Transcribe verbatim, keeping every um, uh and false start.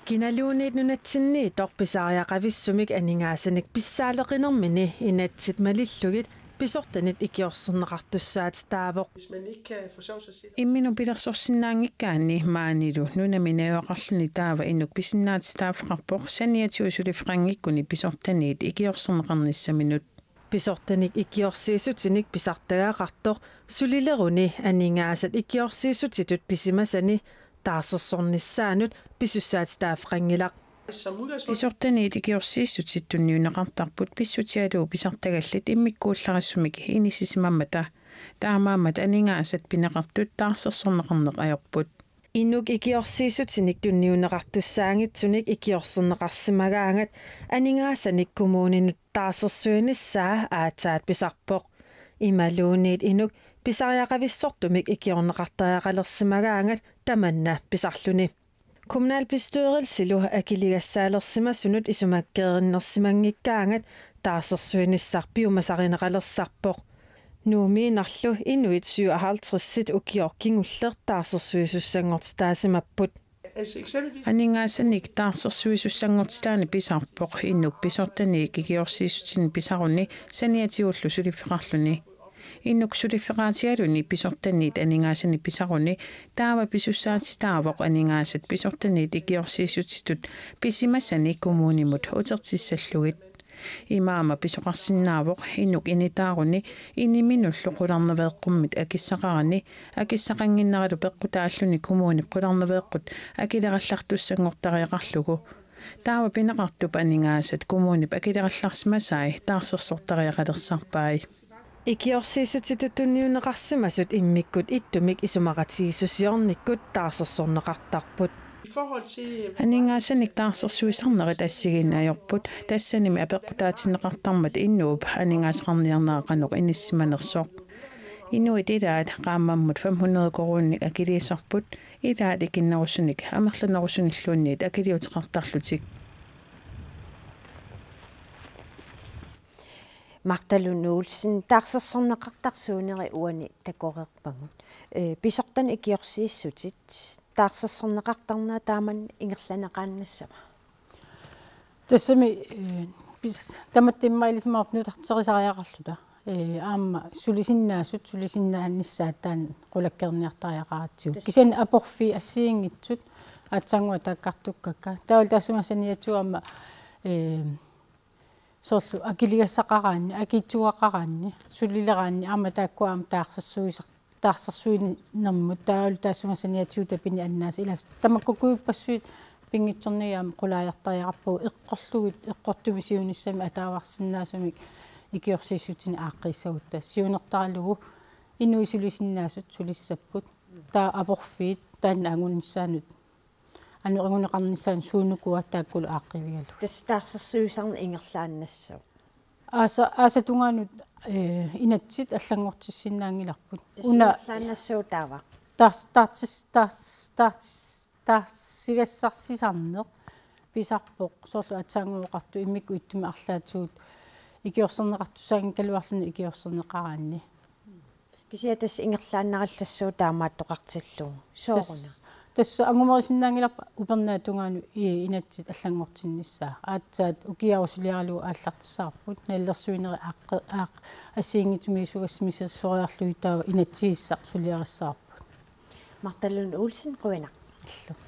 Kinaluunniit nunatsinniittoq pisariaqavissumik aningaasanik pissaaleqinermini inatsit malillugit pisortanit ikiorserneqartussaatitaavoq. Imminut pilersorsinnaanngikkaanni maanilu nunami najugaqarluni taava inuk pisinnaatitaaffeqarpoq saniatigut suliffeqanngikkuni pisortaniit ikiorserneqarnissaminut. Pisortanik ikiorsiissutinik pisartagaqartoq sulileruni aningaasat ikiorsiissutitut pisimasani taarsersornissaanut pisussaatitaaffeqanngilaq. Pisortaniit ikiorsiissutit tunniunneqartarput pissutigalugu pisartagallit immikkuullarissumik inissisimammata. Taamaammat aningaasat pineqartut taarsersorneqarneq ajorput. Inuk ikiorsiissutinik tunniunneqartussaanngitsunik ikiorserneqarsimagaangat aningaasanik kommuninut taarsersuinissaa aatsaat pisarpoq. Imaluunniit inuk pisariaqavissortumik ikiorneqartariaqalersimagaangat tamanna pisarluni. Kommunalbestyrelsilu akiligassaalersimasunut isumakkeerinnersimanngikkaangat taarsersuinissaq piumasarineqalersarpoq. Nuummiinnarlu inuit syvoghalvtredsit ukioq kingulleq taarsersuisussanngortitaasimapput. Aningaasanik taarsersuisussanngortitaaneq pisarpoq inuk pisortaniit ikiorsiissutinik pisaruni saniatigullu suliffeqarluni. Inuk suliffeqaatigaluni pisortaniit aningaasanik pisaruni taava pisussaatitaavoq aningaasat pisortaniit ikiorsiissutitut pisimasani kommunimut utertissallugit. Imaammat pisoqarsinnaavoq inuk initaaruni iniminullu qularnaveeqqummit akissaqarani akissaqannginneralu peqqutaalluni kommunip qularnaveeqqut akilerallartussanngortariaqarlugu. Taava pineqartup aningaasat kommunip akilerallarsimasai taarsersortariaqalersarpai. Ikiorsiissutitut tunniunneqarsimasut immikkut ittumik isumaqatigiissusiornikkut taarsersorneqartarput. Aningaasanik taarsersuisarnerit assigiinneq ajorput, tassanimi apeqqutaatinneqartarmat inuup aningaasaqarniarnera qanoq inissisimanersoq. Inuit ilaat qaammammut fem hundrede koruuninik akiliisarput, ilaat ikinnerusunik amerlanerusunilluunniit akiliuteqartarlutik. Martha Lund Olsen, taarsersorneqartarsuuneri uani takoreerpagut. Ee, pisortanit ikiorsiissutit taarsersorneqartarnerat taamani ingerlanneqaannassava? Tassami, ee, pis-, tamatta immaqa ilisimavarput nutarterisariaqarluta. Ee, aamma sulisinnaasut, sulisinnaanissaq taanna qulakkeerniartariaqaratsigu. Tassa. Kisianni aporfiit assigiinngitsut aatsaannguaq taakkartukkakka. Taavalu taassuma saniatigut aamma, ee, soorlu akiligassaqaraanni, akiitsugaqaraanni, sulileraanni aamma taakkua aamma taarsersuisa-, taarsersuinermut taavalu taassuma saniatigut tapineq annaasut ilaa tamakkuuppassuit pinngitsoornagit aamma qulaajartariaqarpagut eqqorlugit eqqortumik siunissami ataavarsinnaasumik ikiorsiissutinik aaqqissagutta siunertaralugu inuit sulisinnaasut sulissapput taava aporfiit taanna angunissaanut anguneqarnissaanut suunukua taakkulu aaqqivigalugit. Tassa taarsersuisarneq ingerlaannassaaq. Aasa-, aasap tungaanut, ee, inatsit allanngortissinnaanngilarput. Tassa una ingerlaannassaaq taava. Taars-, taartis-, taars-, taartis-, taarsigassarsisarneq pisarpoq soorlu aatsaannguaq oqartoq immikkut ittumik arlaatigut ikiorserneqartussaanngikkaluarluni ikiorserneqaraanni. Kisianni tassa ingerlaannarallassaaq taamaattoqartillugu. Sooruna? Tassa, tassa angumerisinnaanngilarput upernaap tungaanut i-, inatsit allanngortinnissaat. Aatsaat ukiarusuliaralugu aallartissavarput, nalilersuinerit aaqqi-, aaq-, assigiinngitsut misissugassat misissoreerlugit taava inatsisissaq suliarissavarput. Martha Lund Olsen, qujanaq. Illuk.